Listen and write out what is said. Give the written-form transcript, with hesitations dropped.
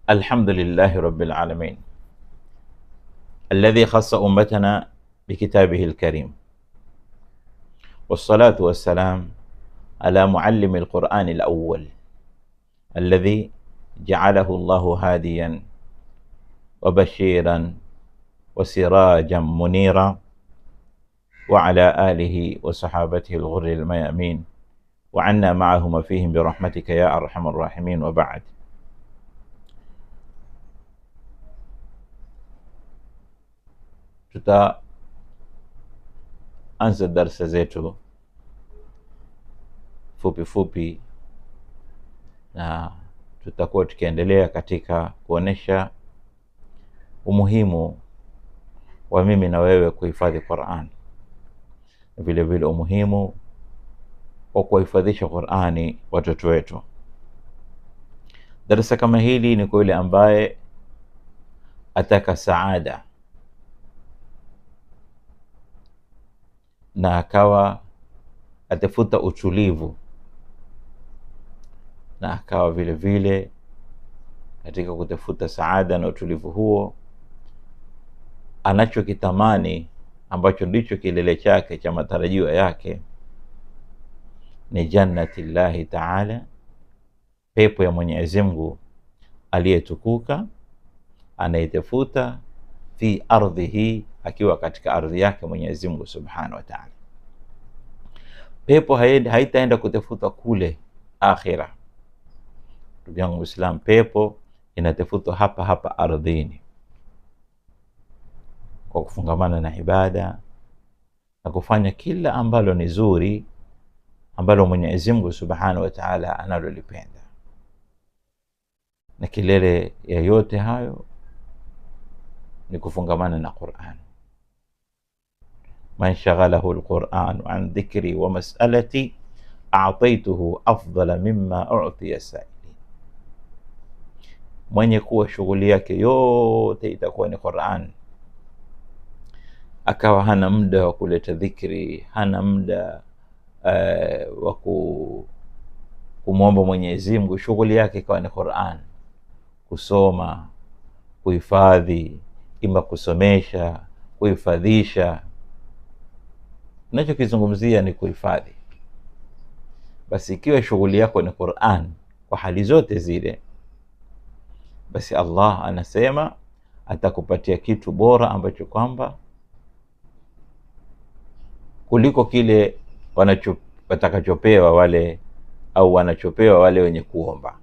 الحمد لله رب العالمين الذي خص أمتنا بكتابه الكريم، والصلاة والسلام على معلم القرآن الأول الذي جعله الله هاديا وبشيرا وسراجا منيرا، وعلى آله وصحابته الغر الميامين وعنا معهم فيهم برحمتك يا أرحم الراحمين، وبعد. Tutaanza darsa zetu fupi fupi, na tutakuwa tukiendelea katika kuonesha umuhimu wa mimi na wewe kuhifadhi Qur'an, vile vile umuhimu wa kuhifadhisha Qur'ani watoto wetu. Darasa kama hili ni kwa yule ambaye ataka saada na akawa atafuta utulivu, na akawa vile vile katika kutafuta saada na utulivu huo anachokitamani ambacho ndicho kilele chake cha matarajio yake ni jannatillahi ta'ala, pepo ya Mwenyezi Mungu aliyetukuka, anaitafuta fi ardhihi, akiwa katika ardhi yake Mwenyezi Mungu Subhanahu wa Ta'ala. Pepo haitaenda kutafuta kule akhira. Ndugu yangu Muislam, pepo inatafutwa hapa hapa ardhini kwa kufungamana na ibada na kufanya kila ambalo ni zuri ambalo Mwenyezi Mungu Subhanahu wa Ta'ala analolipenda. Na kilele ya yote hayo ni kufungamana na Qur'an. Man shaghalahu al-Qur'an an dhikri wa mas'alati a'taytuhu afdala mimma u'tiya sa'ilin. Mwenye kuwa shughuli yake yote itakuwa ni Qur'an, akawa hana muda wa kuleta dhikri, hana muda wa kumwomba Mwenyezi Mungu, shughuli yake ikawa ni Qur'an, kusoma, kuhifadhi, ima kusomesha, kuhifadhisha. Ninachokizungumzia ni kuhifadhi. Basi ikiwa shughuli yako ni Qur'an kwa hali zote zile, basi Allah anasema atakupatia kitu bora ambacho kwamba kuliko kile watakachopewa wale au wanachopewa wale wenye kuomba.